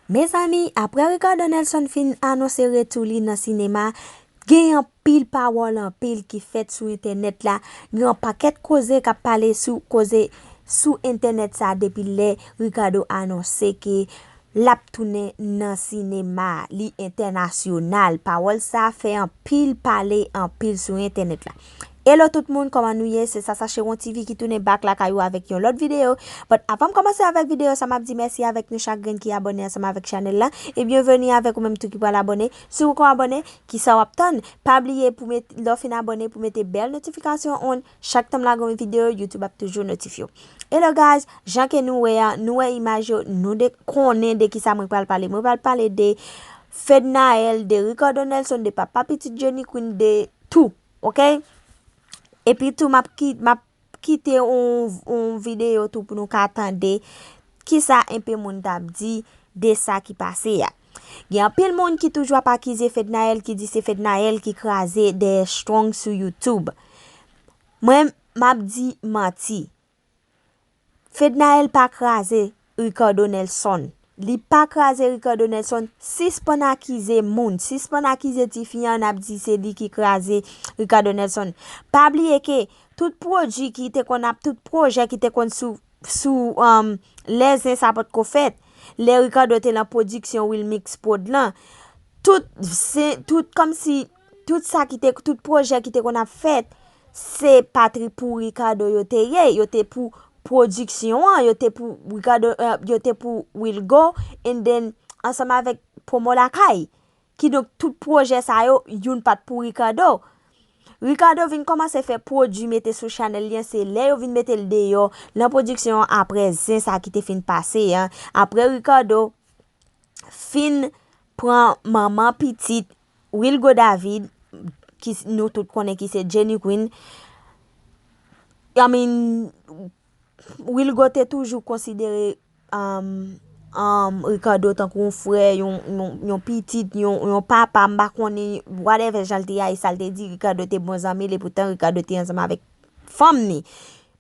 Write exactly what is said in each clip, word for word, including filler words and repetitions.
Mezanmi, apre Ricardo Nelson fin anonse retou li nan sinema, gen anpil pawòl anpil ki fèt sou entènèt la. Gen yon pakèt koze k ap pale sou koze sou entènèt sa depi lè Ricardo anonse ke l ap tounen nan sinema. Li entènasyonal. Pawòl sa fè anpil pale anpil sou entènèt la. Hello tout moun, kòman nou ye? Se Sasa Chewon T V ki tounen back lakay ou avèk yon lòt videyo. But avan m kòmanse avèk videyo sa, m ap di mèsi avèk nou chak grenn ki abòne ansanm avèk chanèl la. E byenveni avèk ou menm tou ki pral abòne. Si w poko abòne, kisa w ap tann? Pa bliye pou met, lè w fin abòne, pou mete bèl notifikasyon on. Chak tan m lage yon videyo, YouTube ap toujou notifye w. Hello guys, jan ke nou wè a, nou wè imaj yo, nou de, konnen de kisa mwen pral pale. Mwen pral pale de Fednaelle, de Ricardo Nelson, de papa pitit Jenny Queen, de tou, oke? Epi tou, m ap ki-, m ap kite yon, yon videyo tou pou nou ka tande kisa enpe moun t ap di de sa ki pase a. Gen anpil moun ki toujou ap akize Fednaelle, ki di se Fednaelle ki kraze dèyè Strong sou YouTube. Mwen, m ap di manti. Fednaelle pa kraze Ricardo Nelson. Li pa kraze Ricardo Nelson. Sispann akize moun. Sispann akize tifi an, n ap di se li ki kraze Ricardo Nelson. Pa bliye ke tout pwodui ki te konn ap, tout pwojè ki te konn sou, sou, um, lè zen sa potko fèt, lè Ricardo te nan pwodiksyon Wilmix Prod lan, tout, se, tout kòmsi, tout sa ki te, tout pwojè ki te konn ap fèt, se pa pou Ricardo yo te ye, yo te pou pwodiksyon an, yo te pou Ricardo, eh, yo te pou Wilgo, and then ansanm avèk Promo Lakay. Kidonk, tout pwojè sa yo, youn pa t pou Ricardo. Ricardo vin kòmanse fè pwodui mete sou chanèl li an, se lè yo vin mete l deyò nan pwodiksyon an, apre zen sa ki te fin pase an. Apre Ricardo fin pran manman pitit Wilgo David, ki s-, nou tout konnen ki se Jenny Queen. I mean, Wilgo te toujou konsidere, um, um, Ricardo tankou yon frè, yon, yon, yon pitit, yon, yon papa, m pa konnen, whatever jan l te ye, sa l te di, Ricardo te bon zanmi l, epoutan Ricardo te ansanm avèk fanm ni.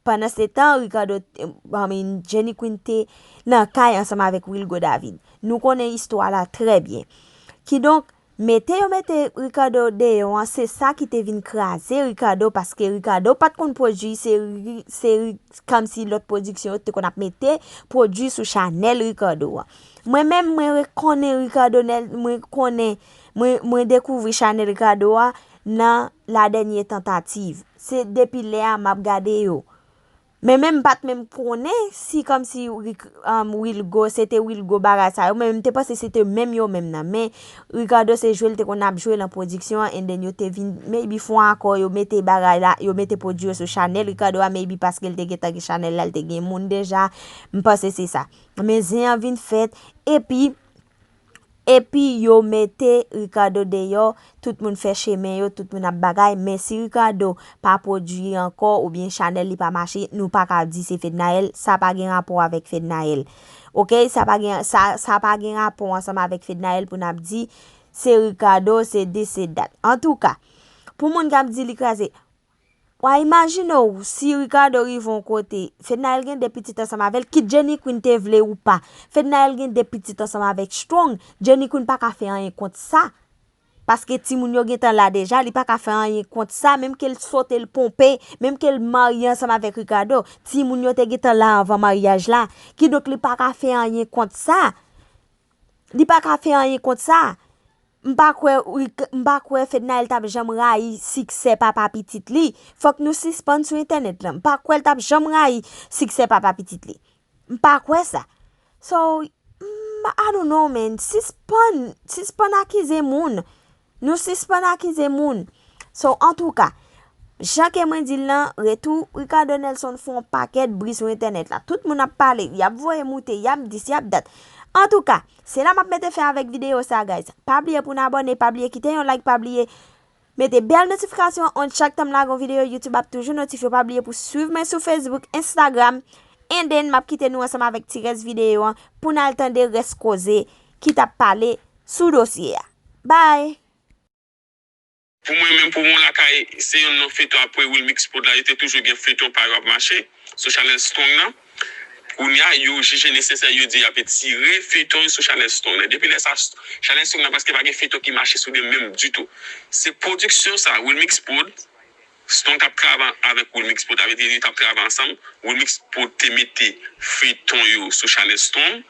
Pandan se tan, Ricardo, I mean, Jenny Queen te nan kay ansanm avèk Wilgo David. Nou konnen istwa la trè byen. Kidonk, mete yo mete Ricardo deyò an, se sa ki te vin kraze Ricardo, paske Ricardo pa t konn pwodui, se ri-, se ri-, kòmsi lòt pwodiksyon yo te konn ap mete pwodui sou chanèl Ricardo an. Mwen menm, mwen rekonnen Ricardo Nel-, mwen konnen, mwen, mwen dekouvri chanèl Ricardo a nan La Dernière Tentative. Se depi lè a m ap gade yo. Men menm m pa t menm konnen si kòmsi Ric-, um, Wilgo, se te Wilgo bagay sa yo. Men m te panse se te menm yo menm nan. Men Ricardo se jwe l te konn ap jwe nan pwodiksyon an, and then yo te vin maybe fè yon akò, yo mete bagay la, yo mete pwodui yo sou chanèl Ricardo a, maybe paske l te gentan gen chanèl la, l te gen moun deja. M panse se sa. Men zen an vin fèt, epi, epi yo mete Ricardo deyò, tout moun fè chemen yo, tout moun ap bagay, men si Ricardo pa pwodui ankò oubyen chanèl li pa mache, nou pa ka di se Fednaelle, sa pa gen rapò avèk Fednaelle. Oke, sa pa gen, sa, sa pa gen rapò ansanm avèk Fednaelle pou n ap di se Ricardo, se this, se that. Antouka, pou moun k ap di li kraze, w a imajine w si Ricardo rive yon kote, Fednaelle gen de pitit ansanm avè l, kit Jenny Queen te vle ou pa. Fednaelle gen de pitit ansanm avèk Strong, Jenny Queen pa ka fè anyen kont sa. Paske timoun yo gentan la deja, li pa ka fè anyen kont sa, menm ke l sote l ponpe, menm ke l marye ansanm avèk Ricardo, timoun yo te gentan la anvan maryaj la. Kidonk li pa ka fè anyen kont sa. Li pa ka fè anyen kont sa. M pa kwè Ric-, m pa kwè Fednaelle t ap janm rayi siksè papa pitit li. Fòk nou sispann sou entènèt lan. M pa kwè l t ap janm rayi siksè papa pitit li. M pa kwè sa. So, m, I don't know, man. Sispann, sispann akize moun. Nou sispann akize moun. So, antouka, jan ke mwen di l lan, retou Ricardo Nelson fè yon pakèt bri sou entènèt la. Tout moun ap pale, y ap voye moute, y ap dis, y ap dat. Antouka, se la m ap mete fen avèk videyo sa, guys. Pa bliye pou n abòne, pa bliye kite yon like, pa bliye mete bèl notifikasyon on, chak tan m lage yon videyo, YouTube ap toujou notifye w. Pa bliye pou swiv mwen sou Facebook, Instagram, and then m ap kite nou ansanm avèk ti rès videyo an pou n al tande rès koze ki t ap pale sou dosye a. Bye! Pou mwen menm, pou mwen lakay, se youn nan feyton apre Wilmix Prod la, yo te toujou gen feyton pa yo ap mache sou chanèl Strong nan. Kounye a, yo jije nesesè, yo di y ap etire feyton yo sou chanèl Strong nan. Depi lè sa, chanèl Strong nan prèske pa gen feyton ki mache sou li menm ditou. Se pwodiksyon sa, Wilmix Prod, Strong t ap travay avèk Wilmix Prod, avè di yo t ap travay ansanm. Wilmix Prod te mete feyton yo sou chanèl Strong.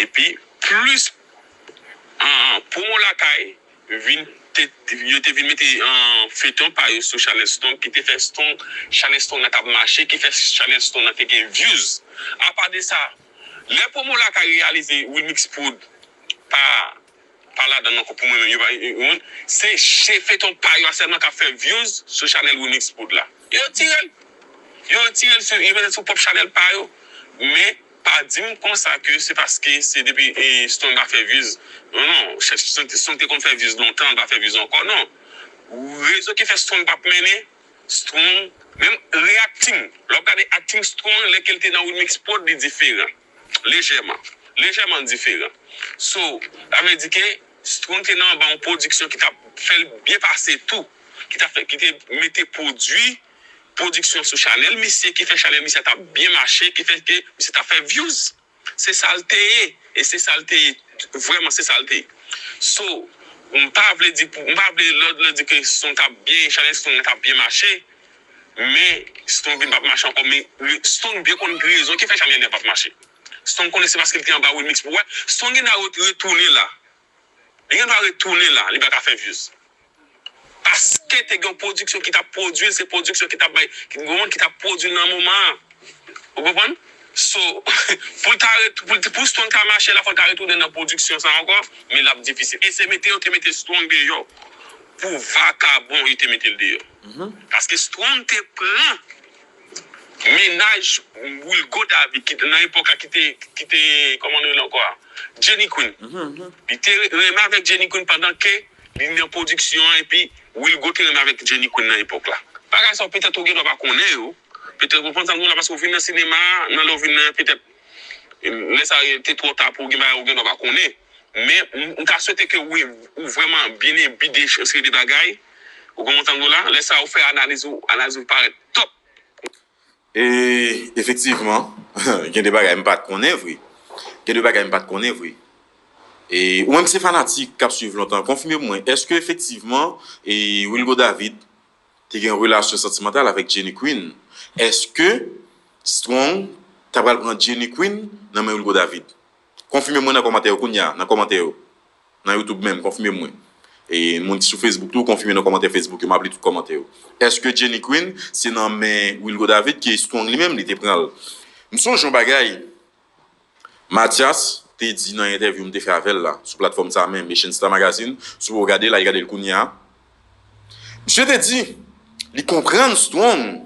Epi, plis, ah, Pwomo Lakay vin te, yo te vin mete, ah, feyton pa yo sou chanèl Strong, ki te fè Strong, chanèl Strong nan t ap mache, ki fè chanèl Strong nan te gen views. Apa de sa, lè Pwomo Lakay reyalize Wilmix Prod pa pa ladan l ankò pou mwen menm. Yo pa, yo, yo, se, se feyton pa yo a sèlman k ap fè views sou chanèl Wilmix Prod la. Yo retire l. Yo retire l sou, yo mete l sou pwòp chanèl pa yo. Men, pa di m konsa ke se paske se depi, e, Strong pa fè views. Non, non, Strong, Strong te konn fè views lontan, l pa fè views ankò, non. Rezon ki fè Strong p ap mennen, Strong, menm reacting, lè w ap gade acting Strong, lè ke l te nan Wilmix Prod, li diferan. Lejèman. Lejèman diferan. So, sa vle di ke Strong te nan anba yon pwodiksyon ki t ap fè l byen pase tou. Ki t ap fè, ki te mete pwodui, pwodiksyon sou chanèl misye, ki fè chanèl misye t ap byen mache, ki fè ke misye t ap fè views. Se sa l te ye. E se sa l te ye. Vrèman, se sa l te ye. So, m pa vle di, pou- m pa vle lòt lè di ke Strong t ap byen, chanèl Strong t ap byen mache. Men, Strong vin p ap mache ankò. Men, re- Strong byen konn rezon ki fè chanèl li p ap mache. Strong konnen se paske l te anba Wilmix pou wè. Strong gen dwa ret- retounen la. Li gen dwa retounen la. Li pa ka fè views. Paske te gen yon pwodiksyon ki t ap pwodui l, se pwodiksyon ki t ap bay, ki, ki t ap pwodui l nan moman an. Ou konprann? So, pou l ta ret- pou, l- pou Strong ta mache la, fò l ta retounen nan pwodiksyon sa ankò, men l ap difisil. E se mete yo te mete Strong deyò. Pou vakabon, yo te mete l deyò. Paske Strong te pran mennaj Wilgo David, ki te nan epòk la, ki te, ki te, kòman nou rele ankò a? Jenny Queen. Li te re- renmen avèk Jenny Queen pandan ke li nan pwodiksyon an, epi Wilgo te renmen avèk Jenny Queen nan epòk la. Bagay sa yo, petèt ou gen dwa pa konnen yo. Petèt ou konprann sa m di w la, paske ou vin nan sinema a, nan lè ou vin nan, petèt, lè sa yo te twò ta pou ou gen bagay ou gen dwa pa konnen. Men, m, m ta swete ke ou, ou vrèman byen enbi de yon seri de bagay. Ou konprann sa m di w la? Lè sa ou fè analiz ou, analiz ou parèt top. E efektivman, gen de bagay m pa t konnen vre. Gen de bagay m pa t konnen vre. E ou menm ki se fanatik k ap swiv lontan, konfime pou mwen, èske efektivman e Wilgo David te gen yon relasyon santimantal avèk Jenny Queen? Èske Strong ta pral pran Jenny Queen nan men Wilgo David? Konfime mwen nan kòmantè yo kounye a, nan kòmantè yo. Nan YouTube menm, konfime mwen. E moun ki sou Facebook tou, konfime nan kòmantè Facebook yo, m ap li tout kòmantè yo. Èske Jenny Queen se nan men Wilgo David ke Strong li menm li te pran l? M sonje yon bagay Mathias te di nan entèvyou m te fè avè l la, sou platfòm sa menm, Asian Star Magazine, si w gade l, al gade l kounye a. Misye te di li konprann Strong,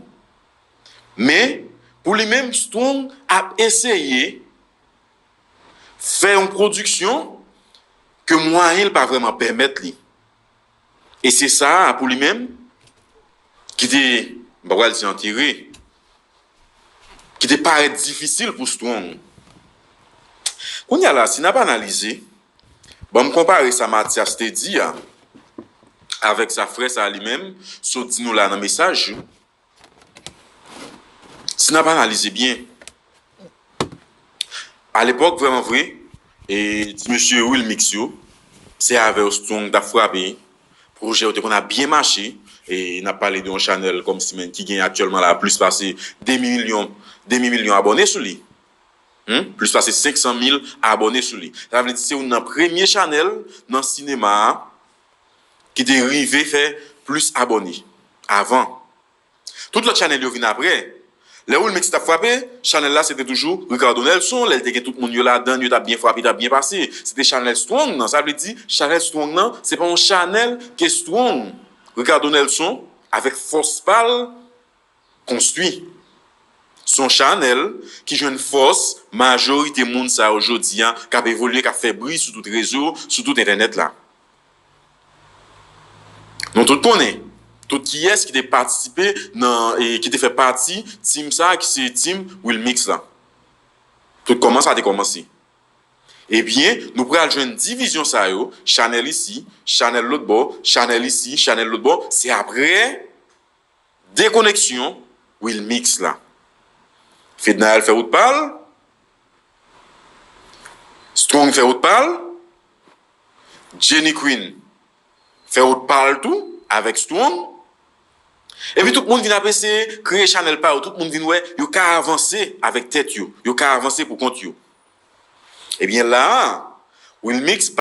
men pou li menm Strong ap eseye fè yon pwodiksyon ke mwayen l pa vrèman pèmèt li. E se sa a pou li menm ki te, m pa pral di antere, ki te parèt difisil pou Strong. Kounye a la, si n ap analize, ban m konpare sa Mathias te di a avèk sa frè sa a li menm sot di nou la nan mesaj yo. Si n ap analize byen, alepòk, vrèman vre, e ti mesye Wilmix yo, se avè yo Strong t ap frape, pwojè yo te konn ap byen mache, e n ap pale de yon chanèl kòmsi menm ki gen aktyèlman la plis pase demi milyon, demi milyon abòne sou li. Hmm? Plis pase senk san mil abòne sou li. Sa vle di se youn nan premye chanèl nan sinema a ki te rive fè plis abòne avan. Tout lòt chanèl yo vin apre. Lè Wilmix t ap frape, chanèl la se te toujou Ricardo Nelson, lè l te gen tout moun yo ladan l, yo t ap byen frape, t ap byen pase. Se te chanèl Strong nan, sa vle di chanèl Strong nan, se pa yon chanèl ke Strong, Ricardo Nelson, avèk fòs pa l, konstwi. Se yon chanèl ki jwenn fòs majorite moun sa yo jodi a, k ap evolye, k ap fè bri sou tout rezo, sou tout entènèt la. Nou tout konnen tout kiyès ki te patisipe nan, e ki te fè pati tim sa a ki se tim Wilmix la. Tout kòman sa te kòmanse. Ebyen, nou pral jwenn divizyon sa yo, chanèl isi, chanèl lòt bò, chanèl isi, chanèl lòt bò, se aprè dekoneksyon Wilmix la. Fednaelle fè wout pa l, Strong fè wout pa l. Jenny Queen fè wout pa l tou avèk Strong. Epi tout moun vin ap eseye kreye chanèl pa yo. Tout moun vin wè yo ka avanse avèk tèt yo. Yo ka avanse pou kont yo. Ebyen la a, Wilmix